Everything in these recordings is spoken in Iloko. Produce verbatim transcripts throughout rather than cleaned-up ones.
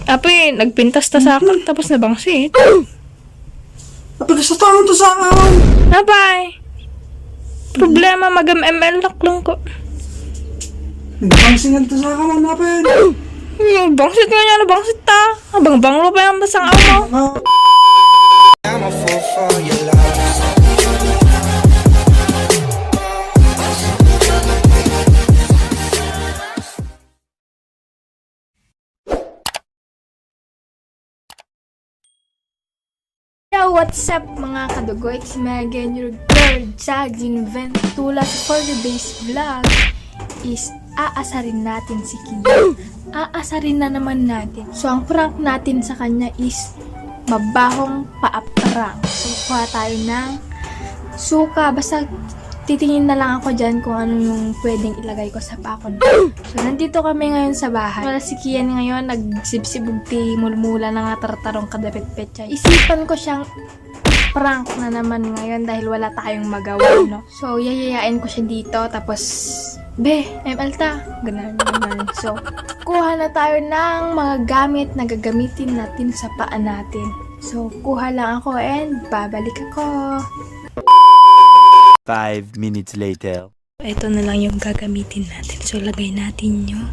Apay, nagpintas ta sa akin, tapos nabangsit. Apay, kasta taon to sa akin. Apay, problema, mag-M L na lang ko. Nagbangsingan to sa akin, ano, apay? Hmm, bangsit nga niya, nabangsit ta. Abang-bang lo pa yung basang amo. Ano? I'm a fool for your love. Yo, what's up, mga kadugoy? It's me again, your girl, Jazz Inventula, for today's vlog is aasarin natin si Kian. Aasarin na naman natin. So, ang prank natin sa kanya is mabahong paa-prank. So, kuha tayo ng suka. Basta titingin na lang ako dyan kung ano yung pwedeng ilagay ko sa paa ko. So, nandito kami ngayon sa bahay. Wala si Kian ngayon, nagsibsibog ti mulmula na nga tartarong kadapit petsa. Isipan ko siyang prank na naman ngayon dahil wala tayong magawa, no? So, yayayain ko siya dito, tapos, "Be, M L ta." Ganun, ganun. So, kuha na tayo ng mga gamit na gagamitin natin sa paa natin. So, kuha lang ako and babalik ako. Five minutes later. Ito na lang yung gagamitin natin. So, lagay natin yung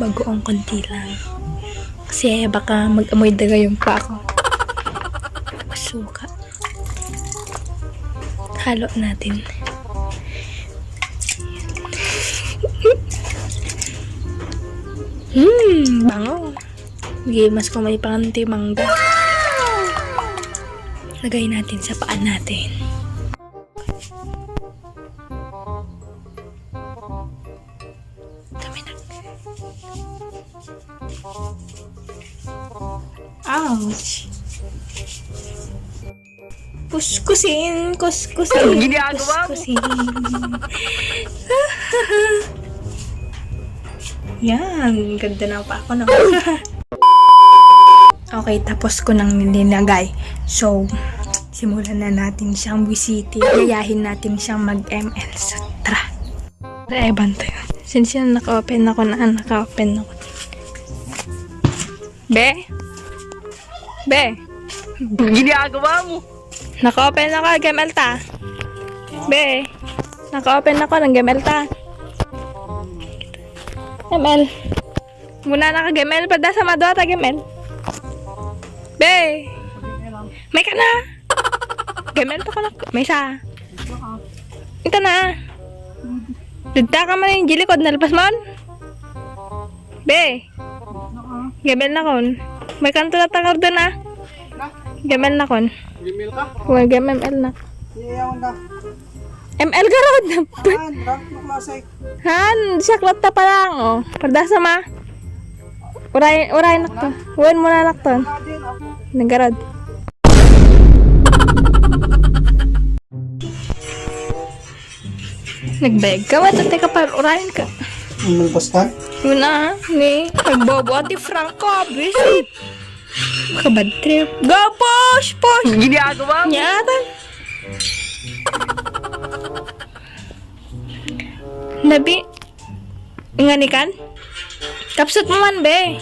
bagoong konti lang. Kasi baka mag-amoy daga yung paa ko. Suka. Halo natin. Hmm, bango. Sige, mas kumay pa kanti mangga. Lagay natin sa paa natin. Dami na. Ouch. Kuskusin, kuskusin. Anong ginagawa mo? Kuskusin. Yan, ganda na pa ako, no? Okay, tapos ko nang linagay. So, simulan na natin siyang buwisitin. Yayahin natin siyang mag-M L. So, tara. Ay, bantay. Since yun, naka-open ako na, naka-open ako. Be? Be? Ginagawa mo? Naka-open ako, G M L ta. Be? Naka-open ako ng G M L ta. M L. Muna na ka G M L, pada sa madua ta G M L. Be! May ka na! G M L pa ka na. May sa. Ito na. Dita ka man yung jilikod, nalpas mon? Be! G M L na kon. May kanto na tangar doon, ah. G M L na kon. Gmail ka? Well, G M L na. Iyayaw na. M L garod. Han, rank no klase. Han, siya klot ta pa lang, oh. Pardasa ma. Uray, uray nakto. Wen mo na nakton. Nagarod. Nagbayag ka, wata teka par urayan ka. Ang pastan? Una, ni, nagbobo ati Franco, bisit. Kabad trip. Go, push, push! Ginagawa mo? Nyatan. Nabi, nganikan? Kapsut mo man, be.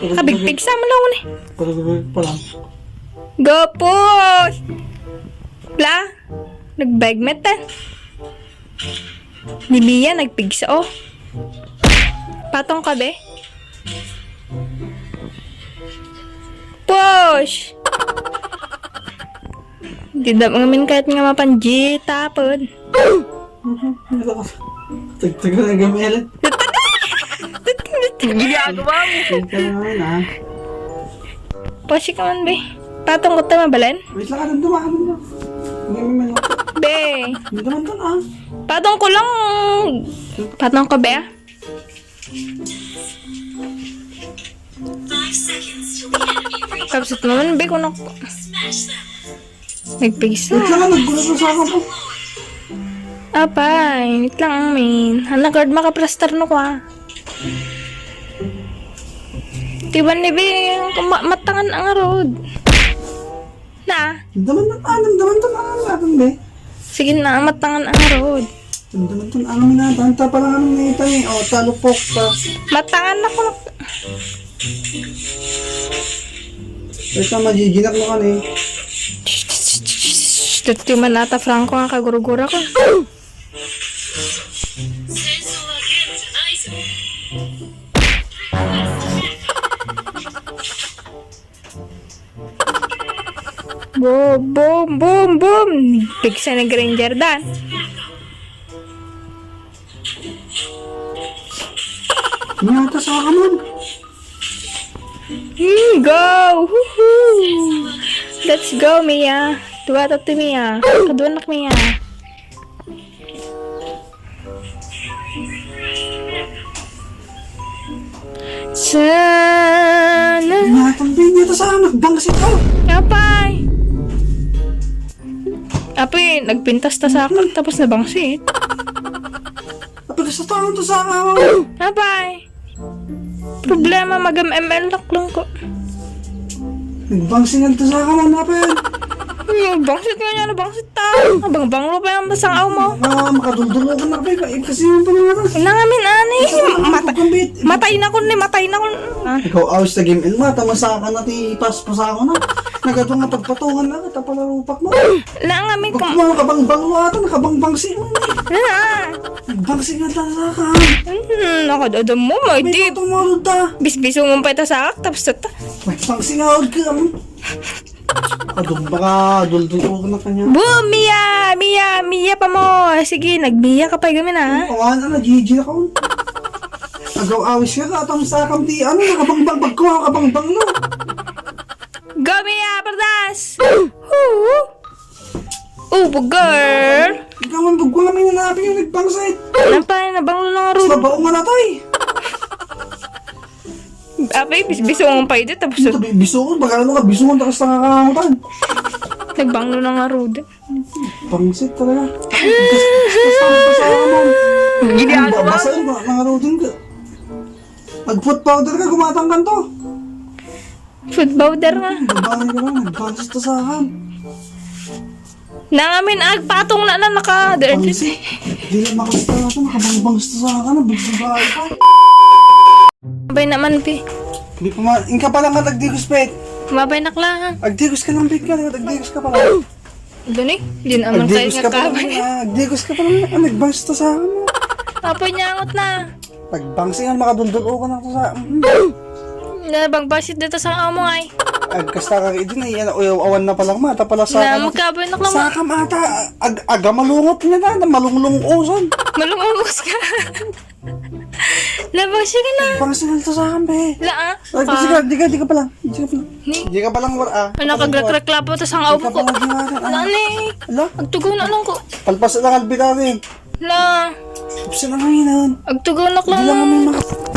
Kabigpig sa mo na, uni. Pagkabig pa lang. Go, push! Bla? Nagbagmet, eh. Ni Mia, nagpigsa, oh. Patong ka, be? Push! Di da ngamin kahit nga mapanji, tapon. Tagtagal ang gamel. Ginagawa mo. Tagtagal naman, ah. Push ka man, be. Patong ko ta, mabalen? Wait lang, anong dumaan mo? Hindi mo man. Be. Hindi naman to, ah. Patong ko lang. Patong ko, be, ah. Kapsat naman, be, kuno. Nagpigsa. Wait lang, naggulo sa akin po. Apay, wait lang, min. Hana guard makaprastar no kwa. Tiban ni, be, ma-, matangan ang road. Na? Daman na, ah, daman to, ah, natin, be. Sige na, matangan ang road. Ang daman to, ang minatanta pala kami na itay. O, talupok pa. Matangan na ko. Ito, magiginak mo kami. Dati man ata, Franco, nga kagurugura ko. Boom, boom, boom, boom! Pigsa ni Granger dan. Nyata sa ka man. Hmm, go! Woohoo! Let's go, Mia. Dua to, Mia. Kaduanak, Mia. Sana. Natambay niya ta sa anak, bangsit ka. Apay. Apay, nagpintas ta sa akin, tapos nabangsit. Apay, sa taon to sa akin. Apay. Problema, mag-M M L lang ko. Nagbangsing ang tusa ka, Ma'am Apel. Hmm, bangsit nga niya, bangsit ta. Abang banglo pa yung basang aw mo. Ah, makaduldulo ka na, Apel. Eh, kasi yung pangalaman. Nangamin, ani. Mata-, matay na ko ni, matay na ko. Ah. Ikaw, awis na game, Elma. Tama sa akin na ti paspas ako na. Nagado nga pagpatungan na, tapalarupak mo. Nangamin ko. Pag mo, nakabangbang mo ata, nakabangbang si mo. Na. Bangsit nga ta sa akin. Hmm, nakadadam mo, may di. Ito mo ta. Bisbisong mo pa ita sa ak, tapos ta. May bangsit nga ka. Adong baka duldul ko na kanya. Boom, Mia! Mia! Mia pa mo! Sige, nagmia ka pa gamin, ha? Awan na, G G na ka. Agaw awis ka, katang sa kam ti, ano, nakabangbang bagko, nakabangbang, no? Go, Mia! Pardas! Hoo! Oh, girl! Ikaw ang bugko nga may nanabi yung nagpangsit. Napay, nabanglo na nga Sa ron. Baong nga natay. Apay, bis-, bisong pa ito, tapos Ito, bi-, bisong, baga ano ka, bisong, tapos nangangangutan. Nagbanglo na nga ron. Pangsit talaga. Basta, basta, basta, ano. Ginagawa. Basta, basta, basta, basta, basta, Pag food powder ka, gumatang kanto. Food powder nga. Babae ka lang, nagpangsit ta sa akin. Nangamin agpatong na na naka, Pansit. Dili makasta na to, nakabangbang sa akin, nabugbugaay ka. Mabay naman, pi. Hindi pa ma-, ingka pa lang ka, tagdigos, pet. Mabay na kailangan. Agdigos ka lang, pet, ka, tagdigos ka pa lang. Doon eh, di naman kayo Agdigos nga ka pa lang, kabay. Ah, agdigos ka pa lang, ah, nagbangsit ta sa akin. Apoy niya angot na. Pagbangsingan, makadundun-o ka na to sa, mm. Na, bangbasit dito sa amo ay. Agkasta ka, idin ay, yan, uyaw, awan na palang mata pala sa Na, ano. Magkaboy na lang. Sa kam ata, ag-, aga malungot na na, na malunglungosan. Malungungos ka. Nabangsi ka na. Bangsingan to sa akin, be. La, ah. Ay, Ah. Sige, di ka, di ka pala. Di ka pala. Ni? Di ka palang war, ah. Ano, kagreklamo to sa Di ka ubo ko. Pala, di ka pala. Ano ni? Ala? Agtugaw na lang ko. Palpas na kalbi na ni. La. Tapos na ngayon. Agtugaw na ko Di lang lang. Kami mak-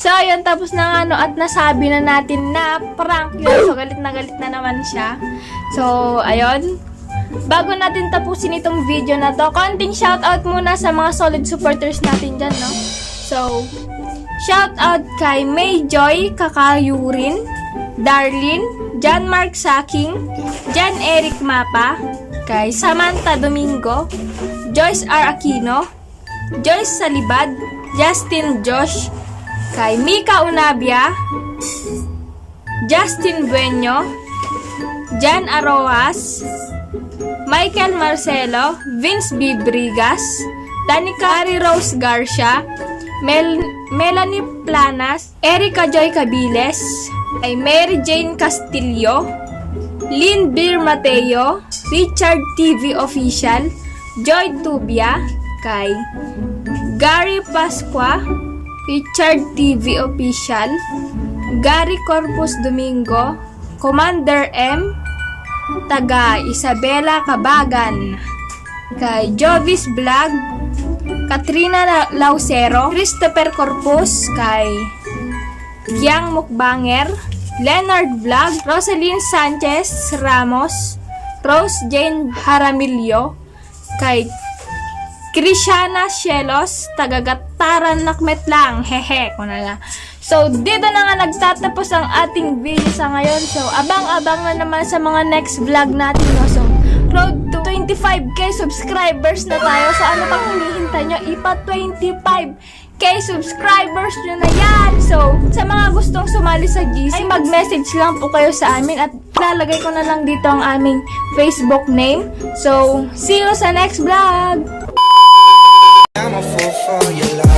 So, ayun, tapos na nga, no, at nasabi na natin na prank yun. So, galit na galit na naman siya. So, ayun. Bago natin tapusin itong video na to, konting shoutout muna sa mga solid supporters natin dyan, no? So, shoutout kay May Joy Kakayurin, Darlene, John Mark Saking, John Eric Mapa, kay Samantha Domingo, Joyce R Aquino, Joyce Salibad, Justin Josh, kay Mika Unabia, Justin Bueño, Jan Aroas, Michael Marcelo, Vince B. Brigas, Danica Ari Rose Garcia, Mel-, Melanie Planas, Erica Joy Cabiles, kay Mary Jane Castillo, Lynn Beer Mateo, Richard T V Official, Joy Tubia, kay Gary Pascua, Richard T V Official, Gary Corpus Domingo, Commander M, taga Isabela, Cabagan, kay Jovis Vlog, Katrina La-, Laucero, Christopher Corpus, kay Kiang Mukbanger, Leonard Vlog, Rosalyn Sanchez Ramos, Rose Jane Jaramillo, kay Krishana Sielos, taga Gattaran Nakmetlang, hehe, kuna na. So, dito na nga nagtatapos ang ating video sa ngayon. So, abang-abang na naman sa mga next vlog natin, no? So, road to twenty-five K subscribers na tayo. So, ano pang hinihintay nyo? Ipa twenty-five K subscribers nyo na yan. So, sa mga gustong sumali sa G C, mag-message lang po kayo sa amin at lalagay ko na lang dito ang aming Facebook name. So, see you sa next vlog! I'm a fool for your love.